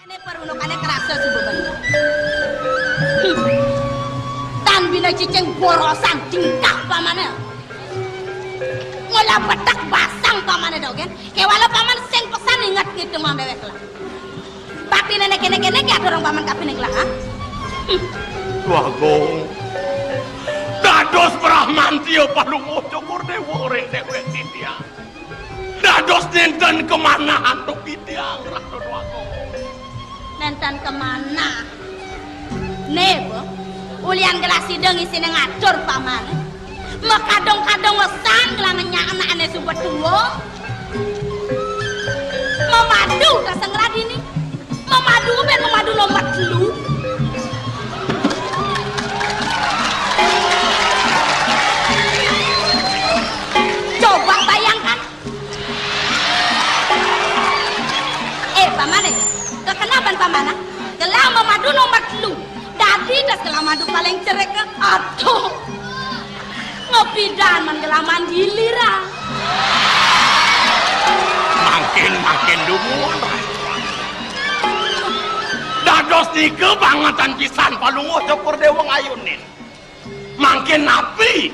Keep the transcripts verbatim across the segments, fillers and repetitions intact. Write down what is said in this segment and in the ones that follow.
Ane perunukane kerasa suba bener. Hmm. Tan bina cicing borosan tingkah pamane. Ngolah betek basang pamane dogen. Kewala paman sing pesan inget ngitung ambewek lah. Bakti nenek kene-kene ki atur orang paman kapine gelah, ha? Hmm. Wah, Gong. Dados Brahmantia Palungguh Cokor Dewa ring dewek titiang. Dados nenten kemanahan antuk titiang, Ratu Dwagung. Nenten kemanah. Né, Bu, ulian gelah sida ngisine ngatur paman. Makadung-kadung wesan gelah ngenyak anakne suba tua. Memadu ka sengladini. Memadu ben memadu nomor telu. Coba bayangkan, eh, paman, eh, kekenaban paman, ah? Gelah mamadu nomor telu. Dadi das gelah madu paling cerik, ah. Aduh. Ngepidan man gelah mandi lira. Mangkin, mangkin dumun. Dados nika bangetan pisan Palungguh Cokor Dewa ngayunin. Mangkin napi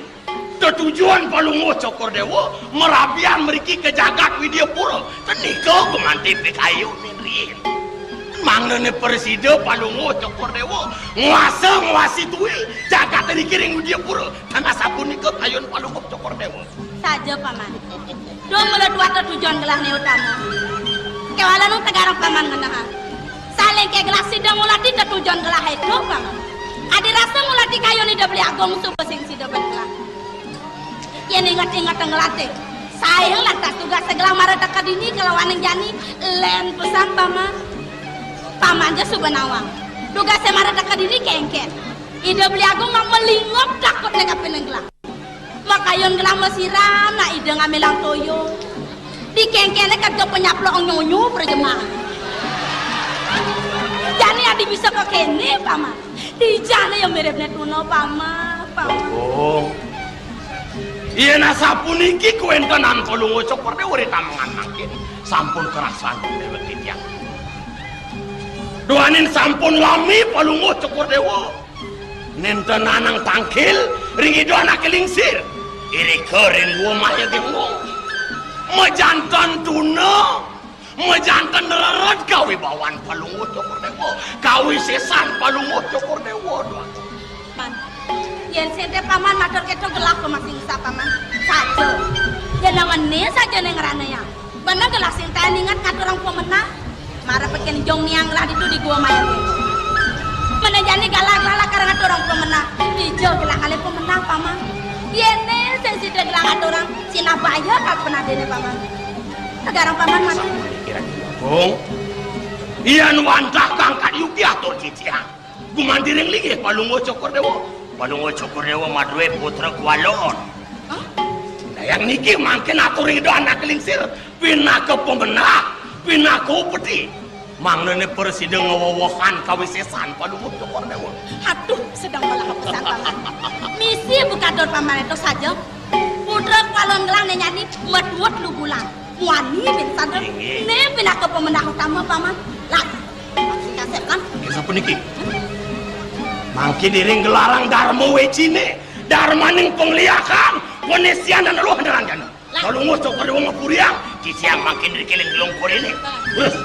tetujon Palungguh Cokor Dewa marabian mriki ka jagat Widyapura? Ten nika gumanti pikayunin riin. Mangdane prasida Palungguh Cokor Dewa nguasa nguasi tui jagat riki ring Widyapura. Tan asapunika kayun Palungguh Cokor Dewa. Saja, Paman. Duh mula tuah tetujon gelah né utama. Kéwala nang tegarang Paman ngenehang. Saling ké gelah sida ngulati tetujon gelah itu, Paman. Adi rasa ngulati kayun Ida Beli Agung suba sing sida ben gelah. Yén inget-inget ngelatih, saé lantas tugas segelah mara teka dini kalawaning jani lén pesan, Paman. Paman ja suba nawang. Tugasé mara teka dini kéngkén. Ida Beli Agung ngamé lingop takut né kapining gelah. Makayun gelah masiram, nak ida ngamilang toya. Di kéngkéné kagak penyaplok nyonyo perjemah. Jani adi bisa ka kéné, Paman. Di jani ya miripné tuna, Paman, Paman. Oh. Yén asapuniki kawéntenan Palungguh Cokor Déwa ri tamengan mangkin, sampun karasan déwék titiang. Duaning sampun lami Palungguh Cokor Déwa. Nénten anang tangkil ring Ida Anaké Lingsir. Irika ring Gua Maya Genggong. Majanten tuna, majanten rered kawibawan Palungguh Cokor Déwa, kawisésan Palungguh Cokor Déwa, Duaning. Man, yén sing té Paman matur kéto gelah ka masing sapa, Man. Saja. Yén nang ené saja né ngranayang. Beneh gelah sing taén inget ngaturang pamenah. Mara peken jong niang gelah ditu di Gua Maya. Meneh jani gelah gelah lakar ngaturang pamenah. Dija gelah ngalih pamenah, Paman. Yéné sing sida gelah ngaturang, sinah baya ka penadéné, Paman. Tegarang Paman mati. Sampun dikira Agung. Yén wantah kangkat yuki atur titiang. Gumanti ring linggih Palungguh Cokor Déwa. Palungguh Cokor Déwa madué putra kualon. Hah? Dayang niki mangkin atur ring Ida Anaké Lingsir, pinaka pamenah, pinaka upeti. Mangdané prasida ngawewehan kawisésan Palungguh Cokor Déwa. Aduh, sedeng malah pesan Paman. Misi buka dor Paman itu saja. Putra kualon gelah né nyadi metuut lu bulan. Muani bin sadar. Inggih. Né pinaka pamenah utama, Paman. Lah, maksud kasep kan? Inggih sapuniki. Mangkin iring gelarang Darma Wéciné, darmaning pangliakan, panisian dan roh darang jana. Lah. Kalau ngocok pada wong puriang, titiang mangkin dikiling gelung kuriné. Lah. Terus.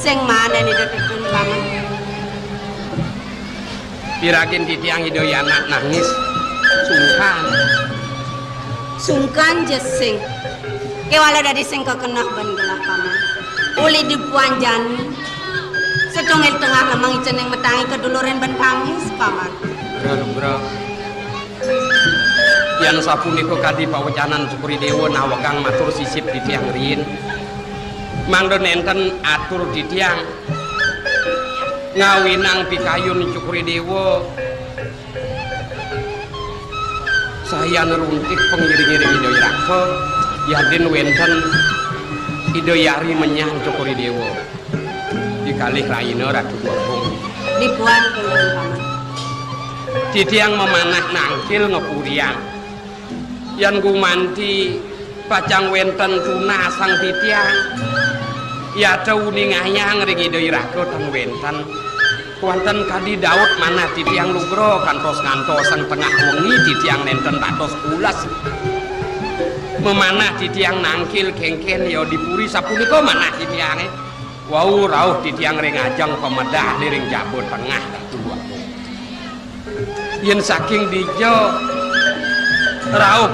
Sing manèh Ida Tetun, Paman? Piragin titiang Ida Yana nangis? Sungkan. Sungkan, Jesing. Kéwala dadi sing kakeneh bân gelah, Paman. Uli dipuan jani. Satunggal tengah lemeng icening metangi kadulurin bân tangis, Paman. Bro, bro. Yan sapunika kadi pawecanan Cokor I Déwa nawegang matur sisip titiang riin. Mangda nénten atur titiang ngawinang pikayun Cokor I Déwa sayan runtik pangiring-iring Ida Iraka, yadin wénten Ida Yari menyang Cokor I Déwa. Di kalih rahina Ratu Agung. Dipuan kula, Paman. Titiang mamanah nangkil ngapuriang. Yan gumanti pacang wénten tunasang titiang. Yata uningayang ring Ida Iraka tan wénten. Wénten kadi Daud manah titiang lugra kantos ngantosang tengah wengi titiang nénten dados pules. Mamanah titiang nangkil kéngkén ya di puri sapunika manah titiangé. Wau rauh titiang ring ajeng pamedal ring jaba tengah Ratu Agung. Yén saking dija rauh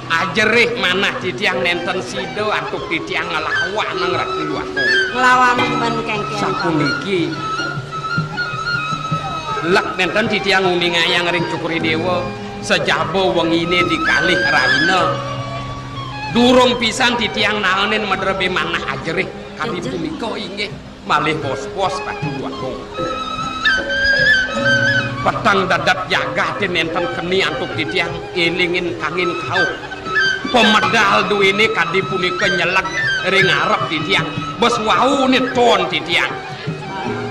ajerih manah titiang nénten sida antuk titiang nglawanang Ratu Agung. Nglawan bén kéngkén. Sapuniki. Lek nénten titiang nguningayang ring Cokor I Déwa, sajaba wenginé di kalih rahina. Durung pisan titiang naenin madrebé manah ajerih. Kadi punika inggih malih bos-bos Ratu Agung. Peteng dedet jagaté nénten keni antuk titiang élingin kangin kauh. Pamedal duéné kadi punika nyeleg ring arep titiang. Bes wau néton titiang.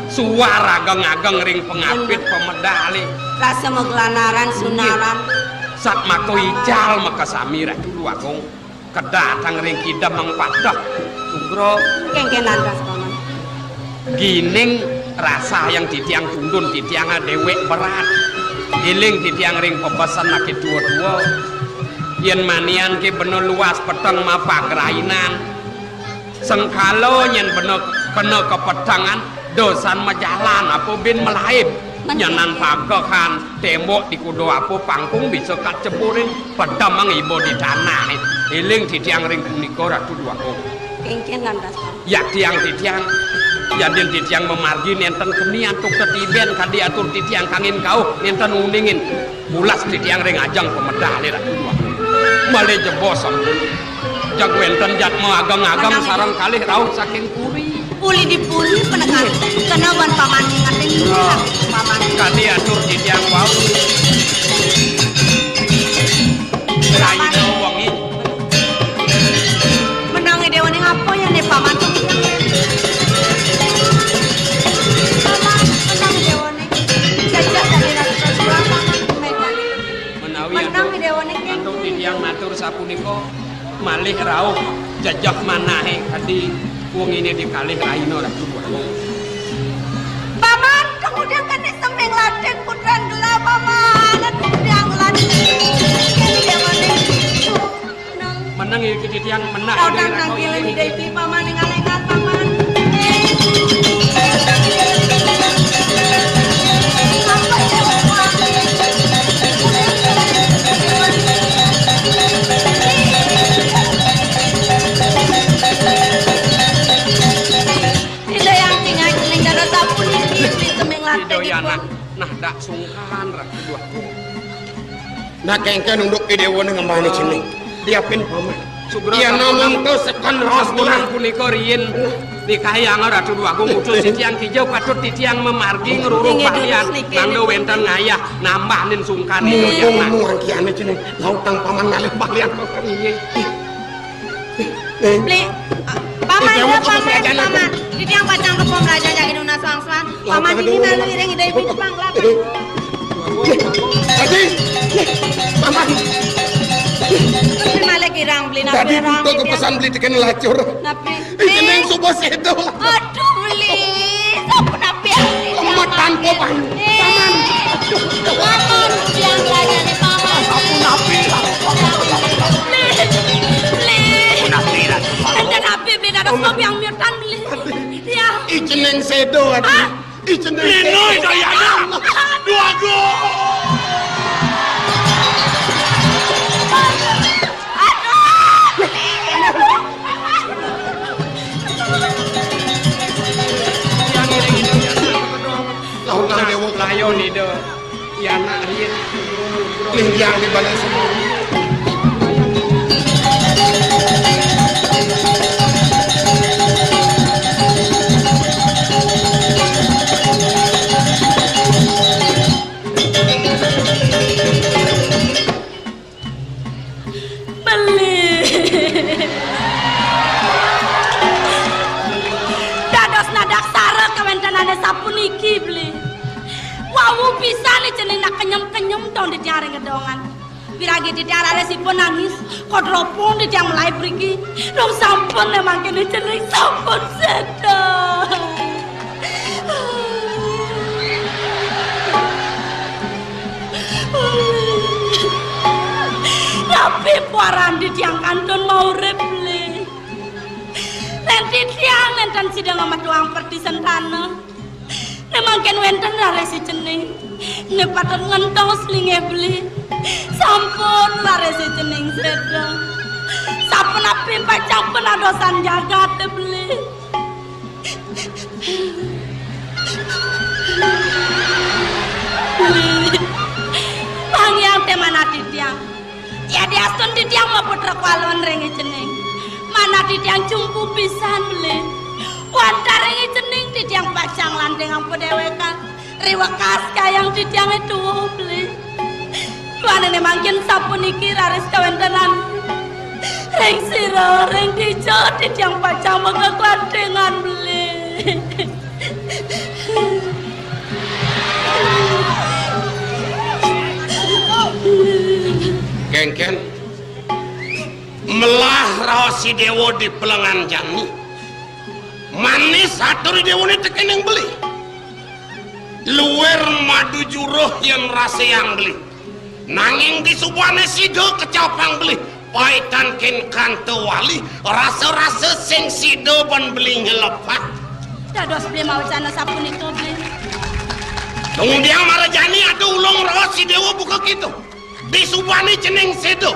Suar ageng-ageng ring pangapit pamedalé. Rasa maglanaran sunaran. Sat maka ical makasami Ratu Agung. Kedatang ring kidem mengpateh. Sugra. Kéngkénan ras, Paman. Gining rasa yang titiang tundun titiang déwék berat. Éling titiang ring pepesen aké tua-tua. Yén manian ké bena luas peteng mapagrainan. Sengkala nyén bena kena kepetengan, dosan majalan apa bin malaib. Nyenan pagehan, tembok di kuda apa pangkung bisa kaceburin, pedemang iba di tanah. Éling titiang ring punika Ratu Dwagung. Kéngkén lantas, Pak. Ya tiang titiang, yadin titiang mamargi nénten keni antuk tetiben kadi atur titiang kangin kauh nénten uningin. Pulas titiang ring ajeng pamedalé Ratu Dwagung. Malih jebos sampun. Jag wénten jadma ageng-ageng sareng kalih rauh saking puri. Uli di puri penekan kena wan paman ngingetin paman. Kadi atur titiang wau. Rahina wengi. Menang déwané ngapa ya né paman tuh? Paman, menang déwané. Jajah dari Ratu Ratu paman. Menawi antuk, antuk titiang matur sapunika, malih rauh jejeh manahé kadi wenginé di kalih rahina Ratu Dwagung. Paman, kemudian kan semeng lading putran gelah, Paman. Aduh, yang lading. Ini dia, Paman. Menang. Menang iki titiang menang. Kau dari nang Ratu nangkilin ini. Ida Ibi, Paman, yang alengan, Paman. Ida yang tinggal ning dada sapu niki, beli seming latih. Ida yang dipun. Nah, nah, dak sungkan, Ratu Dwagung. Nah, kéngkén unduk Idéwané ngemané cening. Diapin, Paman. Sugra. Iya, sampun namung to sekan raos sampun kurang. Punika riyin. Nikah yang Ratu Dwagung utus titiang kija patut titiang memargi ngrurung. Inggih, balian. Durus niki. Nangda wénten ngayah nambahin sungkan. Mumpung muangkiané cening, lautang Paman ngalih balian. Inggih. Beli, Paman, Paman, Paman. Titiang pacang kepom raja jagi nunas wangsuan. Paman ini malu iring Ida Ibi panglah. Adi, Paman. Tapi malah kirang beli napi. Tadi orang butuh kepesan beli tekan lacur. Napi? Ini yang subuh sedo. Aduh, beli. Sampun napi? Lemet tanpa, Paman. Paman. Paman, yang raja nih, Paman. Sampun napi? Beli. Beli. Sampun napi? Ada napi beli, ada sop yang miutan beli. Ya. Cening séda, Adi. Ih, cening Lino, séda. Dayana. Duh, aduh. Lah, ora dewa. Layon, Ida. Ya, anak riyen. Ning yang di balik semua. Beli. Dados nadaksara kawéntenané sapuniki, Beli. Wau pisan cening nak kenyem-kenyem dong di tiang ring gedongan. Piragi titiang rarisipun nangis, kodropong titiang melahé mriki. Dong sampun né mangkin cening sampun séda. Napi paran titiang kantun maurip, Beli? Lén titiang nénten sida ngametuang perdi sentana. Né mangkin wénten raris cening. Né patut ngentos linggih Beli. Sampun raris cening séda. Sapunapi pacang panadosan jagat, Beli. Beli. Pangiang té manah titiang. Yadiastun titiang maputra kwalon ring cening. Manah titiang cumpu pisan, Beli. Wantah ring cening titiang pacang lantingang padéwékan. Riwekas kayang titiangé tuwuh, Beli. Duaning mangkin sapuniki raris kawéntenan. Ring sira, ring dija titiang pacang makaklantingan, Beli. Kénkén, melah raos I Déwa di pelengan jani. Manis atur I Déwané tekéning Beli. Luir madu juruh yén rasaang Beli. Nanging disubané sida kecapang Beli, paitan kén kanta wali, rasa-rasa sing sida ban Beli nyelepat. Dados Beli mawecana sapunika, Beli. Tungdiang marajani ada ulung raos I Déwa buka kéto. Disubané cening séda.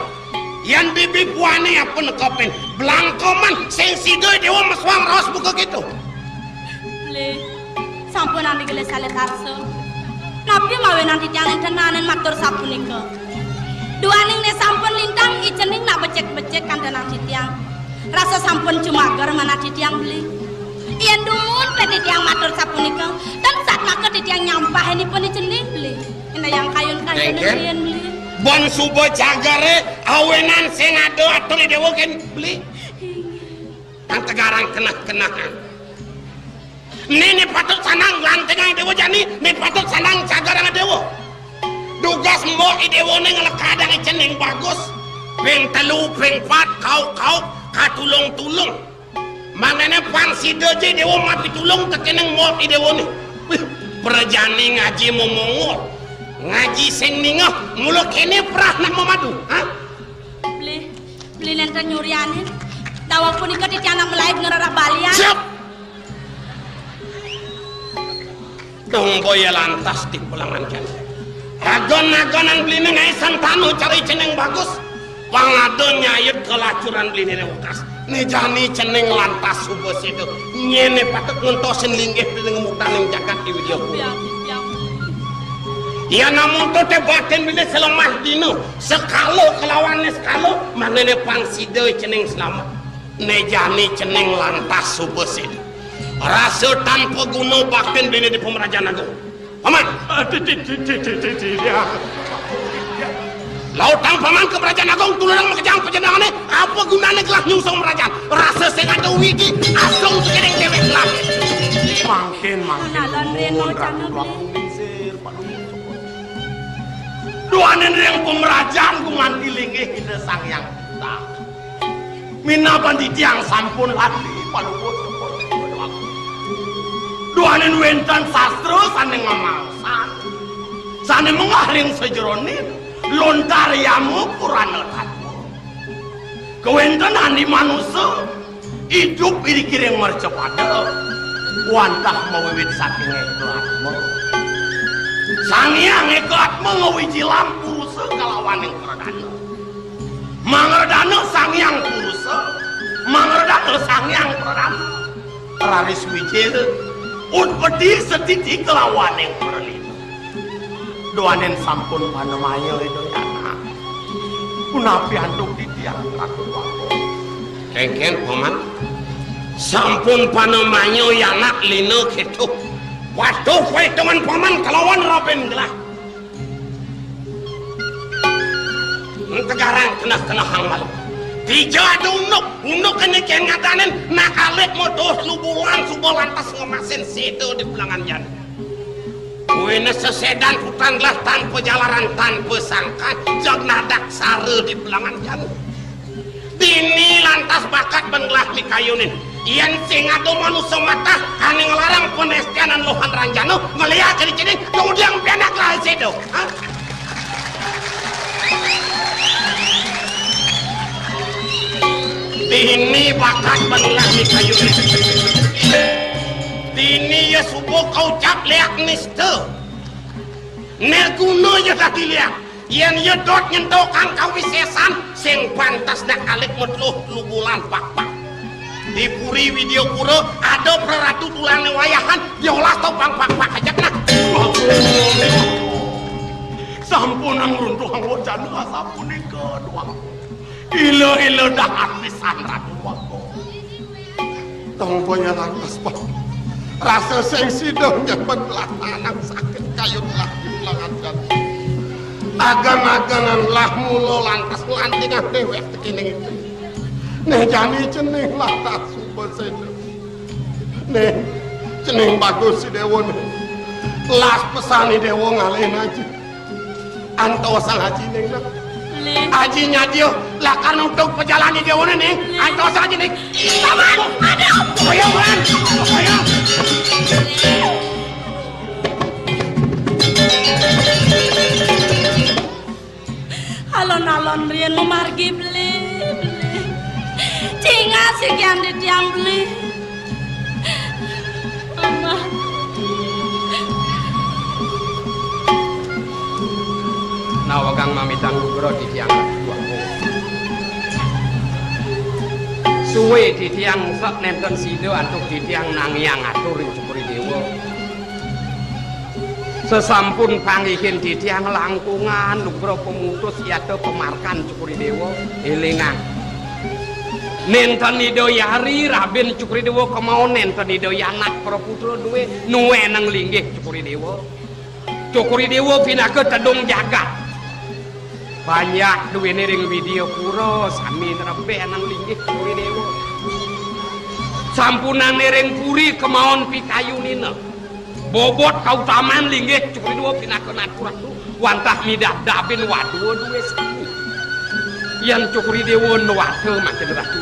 Yén bibi buané apa nekepin, blangkoman sing sida I Déwa mesuang raos buka kéto. Beli, sampun andi gelis alit arsa. Napi mawinan titiang nénten naenin matur sapunika? Duaning né sampun lintang, I Cening nak becik-becik kantenang titiang. Rasa sampun cumager manah titiang, Beli. Yén dumun pé titiang matur sapunika, tan satmaka titiang nyampahin ipun I Cening, Beli. Indayang kayun-kayun Kénkén, riyen, Beli. Ban suba cageré, awinan sing ada atur I Déwa kén, Beli. Inggih. Kang tegarang keneh-kenehan. Né, né patut sandang lantingang I Déwa jani, né patut sandang cagerang I Déwa. Dugas mbok I Déwané nglekadang I Cening bagus. Ping telu, ping pat, kauk-kauk, katulung-tulung. Mangdané pang sida ja I Déwa mapitulung tekéning mbok I Déwané. Wih, prajani ngaji momongol. Ngaji sing ningeh, mula kéné prah nak mamadu, ha? Beli, Beli nénten nyurianin. Daweg punika titiang nak malaib ngrereh balian. Siap. Dong boya lantas di pelengan jani. Agon-agonan Beliné ngaé sentana cara I Cening bagus. Pang ada nyayut kalacuran Beliné wekas. Né jani I Cening lantas suba sida. Nyén né patut ngentosin linggih Beliné ngemutaning jagat I Widyapura. Yén amonto té batin Beliné selemah dina, sekala kelawan né sekala, mangdané pang sida I Cening selamet. Né jani I Cening lantas suba sida. Rasa tanpa guna baktin Beliné di Pamrajan Agung. Paman. Eh, ti, ti, ti, ti, ti, ti, ti, ya. Lautang Paman ka Pamrajan Agung, tulurang makejang panjenengané, apa gunané gelah nyungsung pamrajan? Rasa sing ada widi, asung tekéning déwék gelah. Mangkin, mangkin. Duaning ring pamrajan gumanti linggih Ida Sang Hyang Widi. Minab titiang sampun lali paluput. Duaning wénten sastra sané ngamangsan, sané menggah ring sajeroning lontar Yama Purana Tatwa. Kawéntenan di manusa idup iriki ring mercapada. Wantah mawiwit saking Eka Atma. Sang Hyang Eka Atma ngawiji lam purusa kalawaning Wardana. Mangredana Sang Hyang Purusa, mangredana Sang Hyang Pradana. Raris wijil, utpeti setiti kalawaning pralina. Duaning sampun panamaya Ida Yana. Punapi antuk titiang Ratu Agung? Kengken, Paman. Sampun panamaya Yana lina keto. Waduh, paitungan Paman kalawan Raden Gelah. Tegarang keneh-kenehang malu. Dija ada unduk, unduk kene kengadanin nak alit modoh lubulan suba lantas ngemasin sida di belangan jana. Kuwi sesedan hutan lah tanpa jalaran, tanpa sangkan, jag nadak sara di belangan jana. Dini lantas bakat ben gelah mikayunin. Yen sing ada manusa matah ane nglarang penestianan lohan ranjana, ngeliak kene cening, kemudian pianak lah sida. Ha? Dini bakat ben gelah mikayunin. Dini ya suba kaucap liak nista. Neguna ya dadi liak. Yen ya dot nyentuh kang kawisesan, sing pantes nak alit metluh lubulan pakpak. Di Puri Widyapura ada praratu tulane wayahan, diolah topang pakpak aja kena. Sampun ngruntuhang wacana sapunika, Duang. Ila-ila dahat pisan, Ratu Duang. Tong boya lantas, Pak. Rasa sing sida nyamban lanang sakit kayun lah di lengan jani. Agan-aganan lah mula lantas nglantingan dewek tekining itu. Neh jani cening lantas suba seda. Neh, cening bagus si dewa neh. Las pesan i dewa ngalihin aji. Antosan aji ning, nah. Beli. Aji nyadya lakar nutug pajalan i dewane ning. Beli. Antosan aji ning. Paman, aduh. Ayo, Man. Ayo. Alon-alon riin mamargi, Beli, Beli. Cingas sikian titiang, Beli. Amah. Nawegang mamitang lugra titiang. Suwe titiang sek nenten sida antuk titiang nangiang atur ring Cokor I Dewa. Sesampun panggihin titiang langkungan lugra pamutus yata pamarkan Cokor I Dewa. Elingang. Nenten Ida Yari, rabin Cokor I Dewa kemaon nenten Ida Yanak praputra duwe, nueneng linggih Cokor I Dewa. Cokor I Dewa pinaka tedung jagat. Banyak duwene ring Widyapura, sami nrebeh nang linggih Cokor I Dewa. Sampunane ring puri kemaon pikayunina. Bobot kautaman linggih Cokor I Dewa pinaka natu ratu, wantah midabdabin wadua duwe sami. Yan Cokor I Dewa nuwata makin ratu.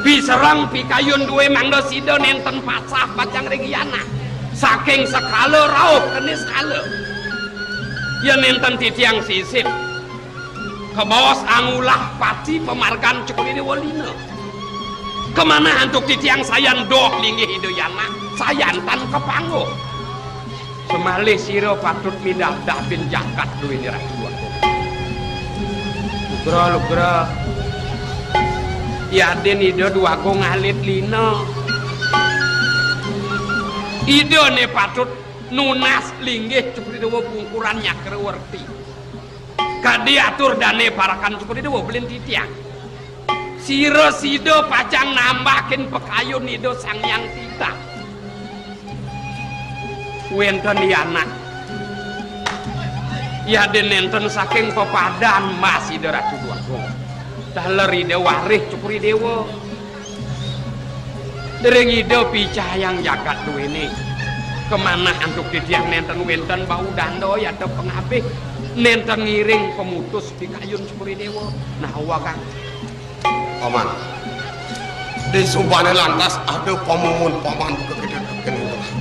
Pisereng pikayun duwe mangda sida nenten pasah pacang ring yana. Saking sekala rauh kene sekala. Yen nenten titiang sisip, kabaos angulah pati pamargan Cokor I Dewa lina. Kamanah antuk titiang sayan doh linggih Ida Yana, sayan tan kapangguh. Semalih sira patut midabdabin jagat duwene Ratu Agung. Lugra, lugra. Yadin Ida Dwagung alit lina. Ida ne patut nunas linggih Cokor I Dewa pungkuran Nyakrawerti. Kadi atur dane parekan Cokor I Dewa belin titiang. Sira sida pacang nambahin pakayun Ida Sang Hyang Titah. Wenten di anak. Yadin nenten saking pepadan Mas Ida Ratu Dwagung. Taler Ida Warih Cokor I Dewa. Ring Ida picayang jagat duwene. Kamanah antuk titiang nenten wenten bau danda yata pangabih. Nenten ngiring pamutus pikayun Cokor I Dewa. Nah, wagang. Paman, di subane lantas ada pamumun paman kekidul kene gelah.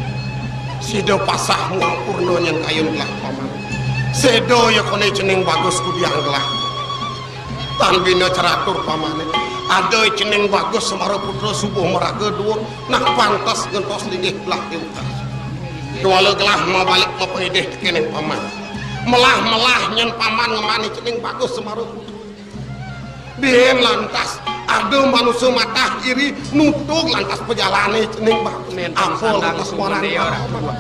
Sida pasah muang purna nyen kayun gelah paman. Seda ya kone cening bagus kudiang gelah. Tan bina ceratur pamane. Ada cening Bagus Semara Putra subuh maraga duur, nah pantes ngentos linggih belah tiukas. Kuala gelah mabalik mapaidih tekening paman. Melah-melah nyen paman ngemani cening Bagus Semara Putra. Biyen lantas ada manusa matah iri nutug lantas pajalane cening Bagus. Nenten Ampun sandang lantas sumene warang. Ora.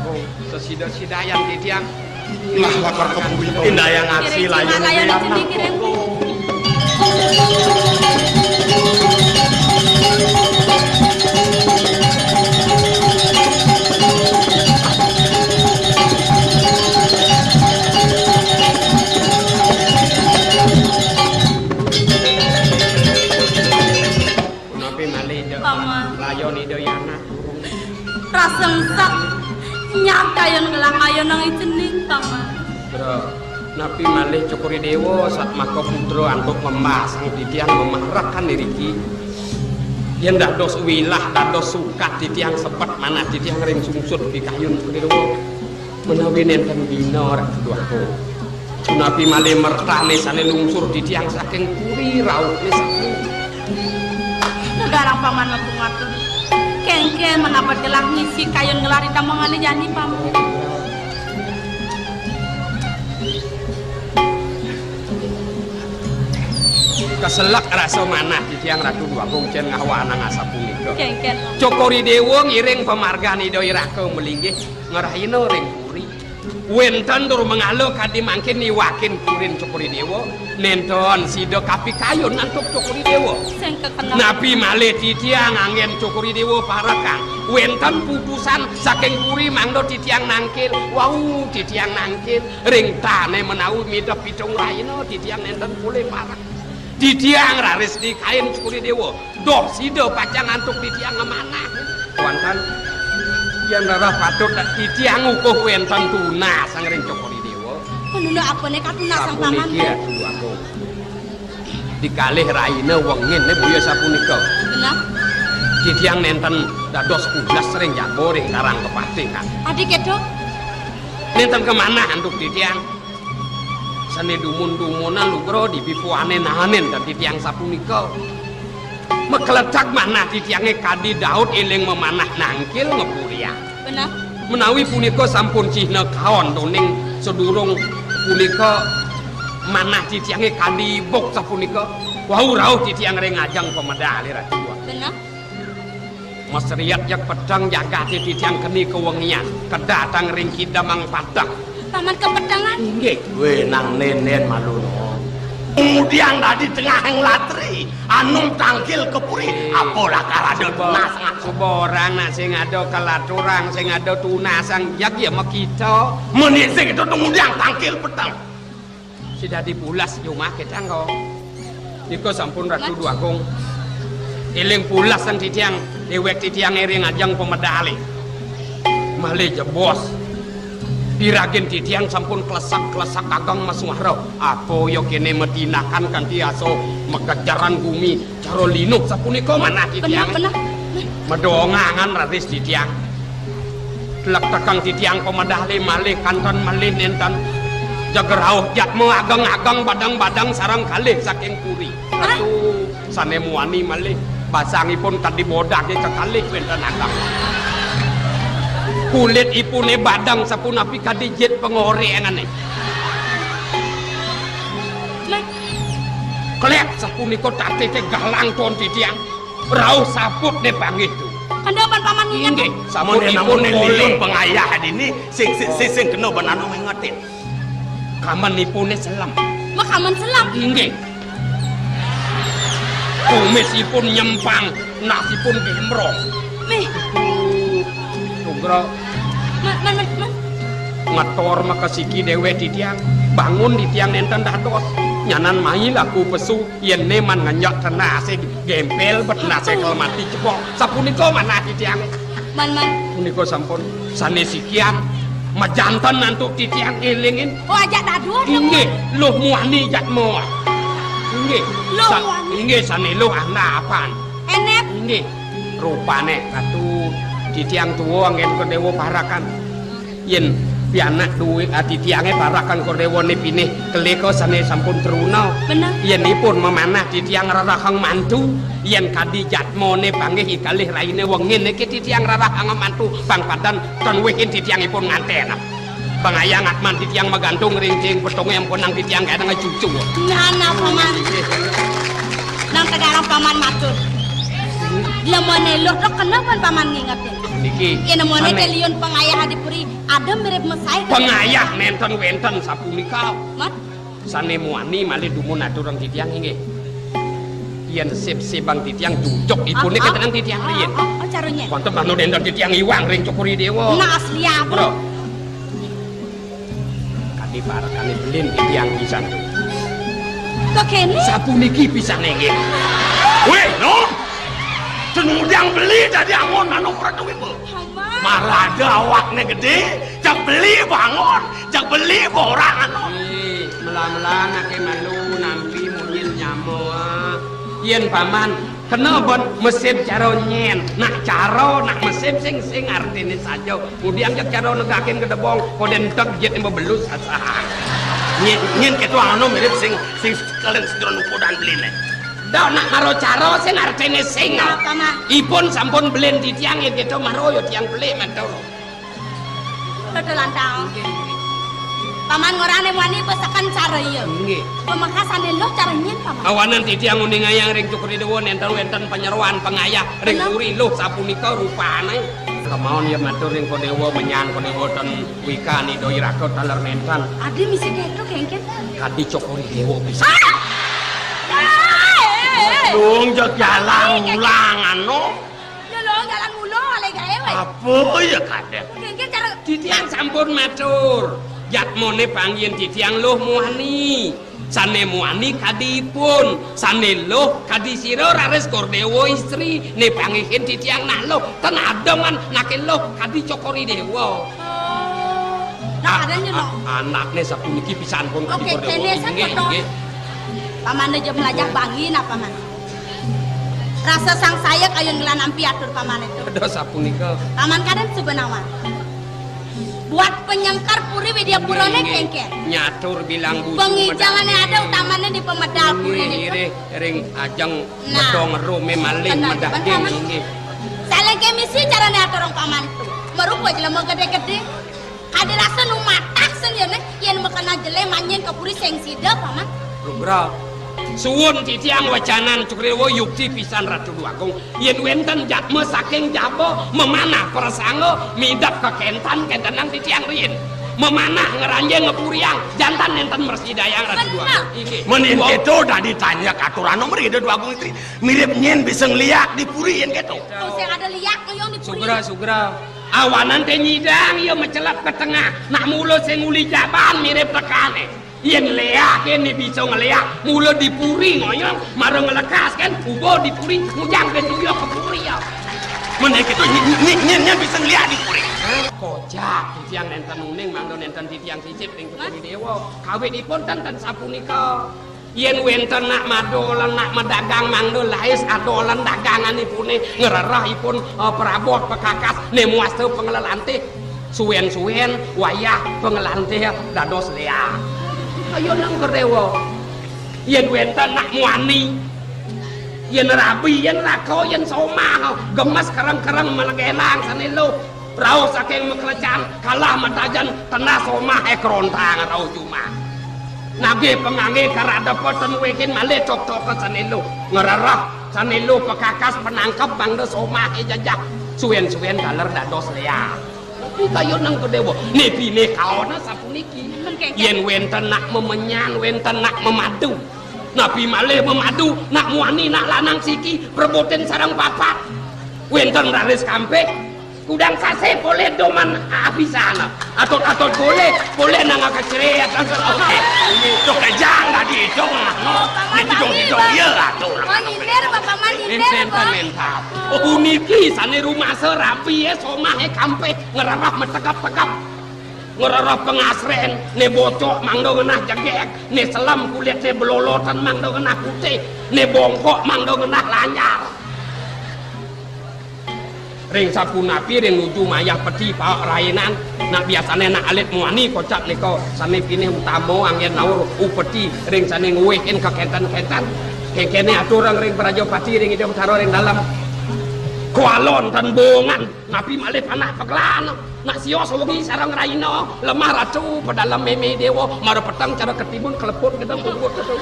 Sesida-sidayan titiang. Lah lakar kepuri to. Indayang aksi layang. Kiring, kiring. Punapi malih, Dek? Paman. Layon Ida Yana. Rasengsat nyat kayun ngelah kayun nang icening, Paman. Bro, napi malih Cokor I Dewa satmaka putra antuk membasang titiang memarekan iriki? Yen dados wilah, dados sukat titiang sebet manah titiang ring sungsut pikayun Cokor I Dewa. Menawi nenten dina Ratu Dwagung. Punapi malih mertane sane lungsur titiang saking puri rauhne sami. Negarang Paman mapung atur. Kengken menapa gelah ngisi kayun ngelah ri tamengane jani, Paman. Keselek rasa manah titiang Ratu Dwagung cen ngawak anang asapunika. Kengken. Cokor I Dewa ngiring pamargan Ida Iraka malinggih ngrahina ring puri. Wenten tur mangala kadi mangkin niwakin purin Cokor I Dewa, nenten sida kapikayun antuk Cokor I Dewa. Sing kekenal. Napi malih titiang anggen Cokor I Dewa parekan. Wenten putusan saking puri mangda titiang nangkil. Wau titiang nangkil ring tane menawi midep pitung rahina titiang nenten polih parek. Titiang raris dikain Cokor I Dewa. Doh sida pacang antuk titiang ngamanah. Wonten yen rereh patut titiang ngukuh wenten tunas angring Cokor I Dewa. Menuna apane katunasang, Paman? Sapuniki, Ratu Agung. Dikalih raina wengine boya sapunika. Bener. Titiang nenten dados pulas ring jaba ring Karang Kepatihan. Adi keto? Nenten kamanah antuk titiang. Sane dumun-dumunan lugra dipipuane nahanin dadi tiang sapunika. Makletag manah titiange kadi Daud eling mamanah nangkil ngepuriang. Bener. Menawi punika sampun cihna kaon toning sadurung punika manah titiange kadi ibuk sapunika. Wau rauh titiang ring ajeng pamedale Ratu. Bener. Masriat jeg peteng jagate titiang keni kawengian, kedatang ring kidemang padang. Paman kepetengan? Inggih. Weh, nang nenen malu no. Kemudian tadi tengah ing latri, anu tangkil ke puri, apa lakar ada tunas ngan. Suba orang nak sing ada kelaturang, sing ada tunasang, jeg ya makita. Meni sing itu kemudian tangkil peteng. Sida dadi pulas jumah kita engko. Nika sampun Ratu Dwagung. Eling pulas sang titiang, dewek titiang ring ajeng pamedale. Malih jebos. Piragin titiang sampun klesak-klesak ageng masuara. Apa ya kene matinakan kanthi asa makejaran gumi. Cara linuh sapunika manah titiang. Bener, bener. Madongangan raris titiang. Tlektekang titiang pamedale malih kanten malih nenten. Jeg rauh jatma ageng-ageng badang-badang sareng kalih saking puri. Hah? Aduh, sane muani malih basangipun kadi bodage kekalih wenten ageng. Kulitipune badang sapunapi kadi jit pangorengane. Klek sapunika tatete galang ton titiang. Rauh saput ne panggih tu. Kandha pan paman nginget. Inggih, sampun ipun namune lilin pengayah dini sing sing sing, sing kena benanu ngingetin. Kamanipune selem. Makaman selem. Inggih. Kumisipun nyempang, nasipun gembrong. Nih. Tugra. Man, man, man, man. Ngetor makasiki dewek titiang. Bangun titiang nenten dados. Nyanan mai laku pesu. Yen ne man ngenjak tenase gempel bet tenase kelemati cepok. Sapunika manah titiang. Man, man. Punika sampun sane sikian majanten antuk titiang elingin. Oh, ajak dados. Inggih, luh muani jatma. Inggih. Luh muani. Inggih, sane luh anak apan. Enet. Inggih. Rupane Ratu titiang tua anggen kedewa parakan. Yen Pianak duwé, ah, titiangé parekan Kordéwa né pinih kelih ka sané sampun truna. Bener. Yén ipun mamanah titiang rerehang mantu, yén kadi jatmané panggih ikalih rainé wengin niki titiang rerehang mantu, pang padan tan wéhin titiang ipun ngantén. Pangayah atman titiang magantung ring cing petungé ampunang titiang kadang cucu. Nyana paman. Nang tegarang paman matur. Lemoné luh tok kena pun paman ngingetin. Niki. Yén lemoné ané. Té liun pangayah di puri, ada mirip mesai. Pangayah nénten wénten sapunika. Mat. Sané muani malih dumun aturang titiang inggih. Yén sip-sipang titiang jujuk ipuné. Ah, ah. Kéntenan titiang riin. Ah, ah, ah, caranya. Wonten manut énten titiang iwang ring Cokor I Déwa. Nah, asli apa? Bro. Kadi parekané belin titiang pisan. Kok kéné? Sapuniki pisan inggih. Wéh, Nom. Senudang beli dadi angon manuk Ratu Wimba. Hai, Mas. Marada awakné gedé, cak beli bangon, cak beli borangan. Ih, mela-mela anaké malu nampi munyin nyama. Yén paman kena ban mesin cara nyén, nak cara, nak mesin sing, sing artiné saja. Kemudian jak cara negakin gedebong, kodén tek jit mabelus asah. Nyén, nyén kéto anu mirip sing, sing sekalian sedron upodan beliné. Dah nak maro cara sing artiné sing. Apa, Mas? Ipun sampun belin titiang yén kéto maro ya tiang beli matur. Betul lantang. Nggih, nggih. Paman ngorané muani besekan cara iya. Nggih. Pamekasané luh cara nyén, Paman. Awanan titiang nguningayang ring Cokor I Déwa nénten wénten panyeroan pangayah ring puri luh sapunika rupané. Kemaon ya matur ring Kodéwa menyan Kodéwa ten wikan Ida Iraka taler nénten. Adi misi kéto kéngkén. Kadi Cokor I Déwa bisa. Ah! Eh, eh, eh. Dong, jak jalan ulang anu. Ya lo, jalan mulu, alé gaé, wé. Apa ya kadén? Kéngkén cara titiang sampun matur. Jatmané panggihin titiang luh muani. Sané muani kadi ipun, sané luh kadi sira raris Kordéwa istri, né panggihin titiang nak luh, ten ademan naké luh kadi Cokor I Déwa. Oh. Nah, a-, kadén a-, anakné sapuniki pisan pun kadi Kordéwa. Oké, kéné inggih, sampun, nggih. Paman aja melajah bangi napa, Man? Rasa sangsaya kayun ngelah nampi atur pamané to. Ada sapunika. Paman kadén suba nawang. Buat penyengkar puri Widyapurané. Nggih, nggih. Kéngkén. Nyatur bilang busu. Pengijangané medal ada, utamané di pemedal puriné to. Nggih, nggih, ring ajeng. Nah. Medong rumé malih. Bener, medaging, bener, Paman. Nggih. Salengké misi carané aturang paman to. Marupa jelema gedé-gedé. Kadi rasa nu matah sing yéné, yén makena jelé manyin ka puri sing sida, Paman. Lugra. Suwun titiang wecanan Cokor I Déwa, yukti pisan Ratu Déwagung. Yén wénten jadma saking jaba mamanah prasangga midep ka kéntan, kéntenang titiang riin. Mamanah ngranjing ngapuriang, janten nénten mrasidayang Ratu Déwagung. Bener. Inggih. Mén yén kéto dadi tanya katurana mrida Déwagung Istri. Mirip nyén bisa ngliak di puri yén kéto. Tuh, sing ada liak ngoyong di puri. Sugra, sugra. Awanan té nyidang ya macelep ka tengah. Nak mula sing uli jaban mirip tekané. Yén léak, yén bisa ngléak, mula di puri ngoyong, mara nglekas kan, uba di puri, ngujang ke tuyuh ke puri ya. Mén kéto nyén, nyén, nyén, nyén bisa ngléak di puri. Kocak, titiang nénten uning, mangda nénten titiang sisip ring Cokor I Déwa. Kawitipun ten, ten sapunika. Yén wénten nak madolan, nak madagang, mangda lais adolan daganganipuné, ngrereh ipun, eh, prabot pekakas, né muasta panglelantih. Suwén-suwén wayah panglelantih dados léak. Kayun nang Déwa. Yén wénten nak muani, yén rabi, yén laka, yén somah, gemes kereng-kereng melegelang sané luh. Rauh saking maklecan, kalah matajen, tenah somahé krontang rauh jumah. Nagih panganggé karadepa ten wéhin malih cok-coka sané luh. Ngrereh sané luh pekakas panangkep mangda somahé jejeh. Suwén-suwén taler dados léak. Napi kayun nang Déwa? Né pinih kaona sapuniki. Mén kéngkén. Yén wénten nak mamenyan, wénten nak mamadu. Napi malih mamadu, nak muani, nak lanang siki, prebutin sareng papat. Wénten raris kampih, kudang sasih polih doman abisan. Atot-atot polih, polih nang kecrét. Itu kejang tadi itu, no. Ini tidung-tidung, iya, atur. Oh, nyindir, Bapak Man, nyindir, Bapak. Minta, minta. Oh, puniki sané rumasa rabi, ya, somahé kampih, ngrereh mategep-tegep. Ngrereh pangasrén, né bocok mangda ngenah jegég, né selem kulitné blolotan mangda ngenah putih, né bongkok mangda ngenah lanjar. Ring sapunapi ring nuju mayah peti paek rainan, nak biasane nak alit muani kocap nika sane pinih utama anggen naur upeti ring sane nguwihin kakenten-kenten. Kengkene aturang ring Prajapati ring Ida Betara ring dalem. Kualon tan bongan, napi malih panak pagelan. Nak sios ugi sareng raina, lemah ratu pedalem meme dewa, mara peteng cara ketimun keleput gedeng bungkut tu.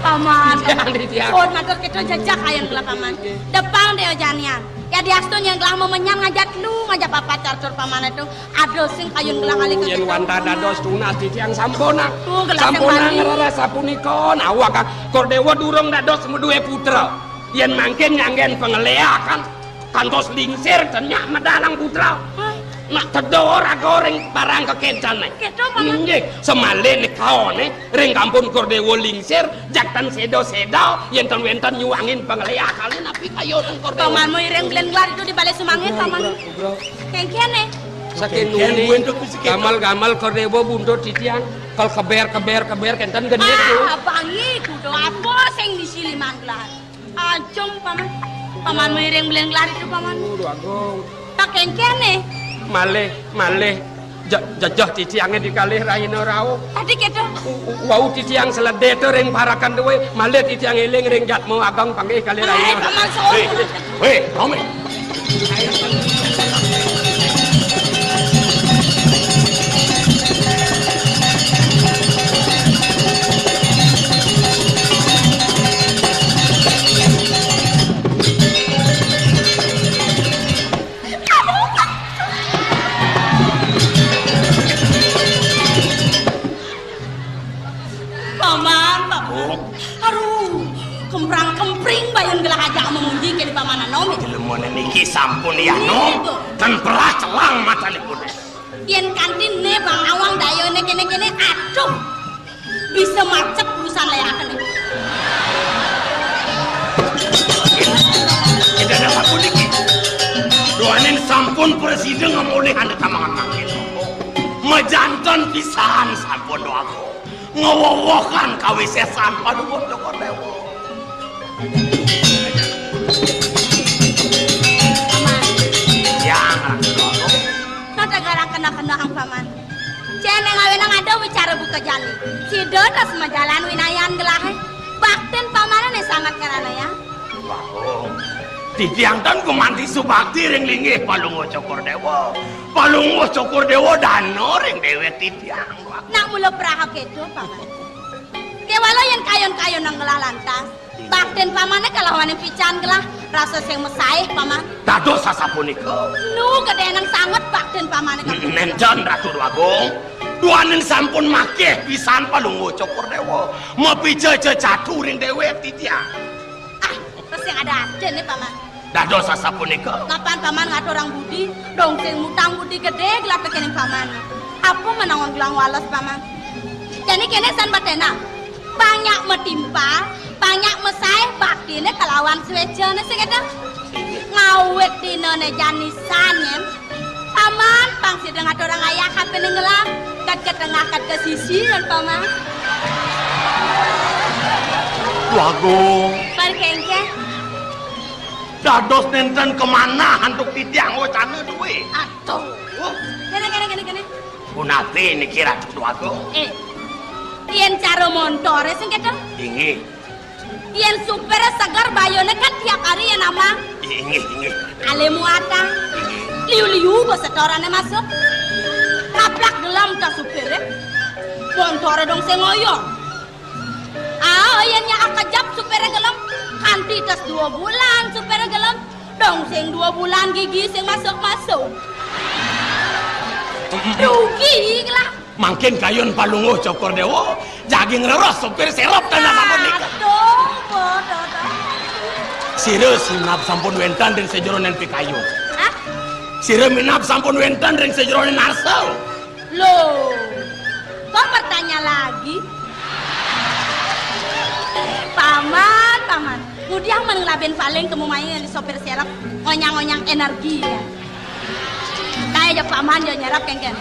Paman, titiang, paman. Titiang. Pun matur kita jejak ayam gelah paman. Depang deo janian. Ya diastun yang gelah memenyan ngajak lu, ngajak papat carcur paman itu. Aduh sing kayun gelah kali. Yen wantah dados tunas titiang sampunang. Tuh, gelah sampunang sing bali. Ngrereh sapunika, nawak Kor Dewa durung dados madue putra. Yen mangkin nganggen pangeleakan kantos lingsir ten nyak medalang putra. Hah? Nak tedor raga ring barang kekencan. Keto, paman. Inggih, semale nikaone ring kampun Kor Dewa lingsir, jak ten seda-seda, yen ten wenten nyuangin pangeleakane napi kayun Kor Dewa. Paman muiring belen gelar itu di balai sumangin, paman. Kengkene. Saking nuni, gamal-gamal Kor Dewa buntut titiang, kal keber, keber, keber, kenten genit tu. Ah, bangi kuda apa sing misi liman gelar. Ajeng, paman. Paman miring belen gelar itu, paman. Aduh, Agung. Tak kengkene. Malih, malih. Je-, jejeh titiange di kalih raina rauh. Tadi keto. U-, u-, wau titiang seledih tu ring parakan duwe, malih titiang eling ring jatmu Agung panggih kalih raina. Hai, paman, soal. Hei, hei, Romi. Paman, paman. Oh. Aduh, kemprang-kempring bayun gelah ajak memuji kene paman Anom. Ilemone niki sampun ya Nom. Nggih, Bu. Ten perah celang matanipun. Yen kanti ne Bang Awang dayane kene-kene, aduh. Bisa macet urusan leakane. Tidak ada sapuniki. Duaning sampun presiden ngamolih ane tamangan mangkin. Majanten pisan sampun doaku. Ngewowohan kawisesan Palungguh Cokor Dewa. Paman. Ya, Ratu Agung. Nata garang kena-kena ang paman. Cene ngawena ngada wicara buka jani. Sida tas majalan winayan gelahe. Baktin pamane ne sangat karana ya. Wah, oh. Titiang tan gumanti subakti ring linggih Palungguh Cokor Dewa. Palungguh Cokor Dewa dana ring dewek titiang. Nak mula praha keto, paman. Kewala yen kayon-kayon nang gelah lantas. Baktin pamane kalawaning pican gelah rasa sing mesaih, paman. Dados sasapunika. Nu gedhe nang sanget baktin pamane ka. Nenten, Ratu Déwagung. Duaning sampun makeh pisan Palungguh Cokor Dewa. Mapica cecatu ring dewek titiang. Ah, terus sing ada aja nih, paman. Dados sasapunika. Mapan paman ngaturang budi, dong sing mutang budi gedhe gelah tekening paman. Apa menangon gelang wales paman? Jani kene san batena. Banyak metimpal, banyak mesaih baktine kelawan swecane sing gedhe. Ngawit dinane jani san yen. Paman, pang sida ngaturang ayah kaping ngelah, kat ke tengah, kat ke sisi, kan, paman? Wagung. Pan kengke. Dados nenten kemana antuk titiang wacana duwe. Aduh. Kene, kene, kene, kene. Punapi niki Ratu Déwagung? Eh, yen cara montore sing keto? Inggih. Yen supire seger bayune kan tiap hari yen amang. Inggih, inggih. Ale muatan. Inggih. Liu-liu go setorane masuk. Kaplak gelem ta supire. Montore dong sing ngoyo. Ah, yen nyak kejap supire gelem. Kanti tes dua bulan supire gelem. Dong sing dua bulan gigi sing masuk-masuk. Rugi lah. Mangkin kayun Palungguh Cokor Dewa, jagi ngreres supir serep tanah sampun nika. Aduh, bodoh, bodoh. Sira minab sampun wenten ring sajeroning pikayun. Hah? Sira minab sampun wenten ring sajeroning arsa. Loh, kok bertanya lagi? Paman, paman. Ngudiang men ngelabin paling kemu main di sopir serep, ngonyang-ngonyang energi ya. Kae ja paman ja nyerap kengken.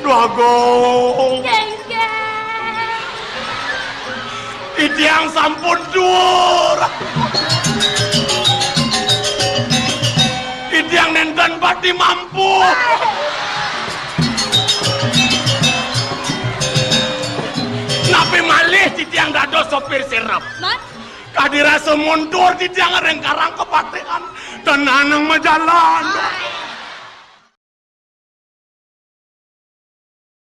Duh Agung. Kengken. Ih, Tiang sampun dur. Titiang nenten pati mampu. Napi malih titiang dados sopir sirep? Man? Kadi rasa mundur titiang ring karang kapatean. Tenanang majalan.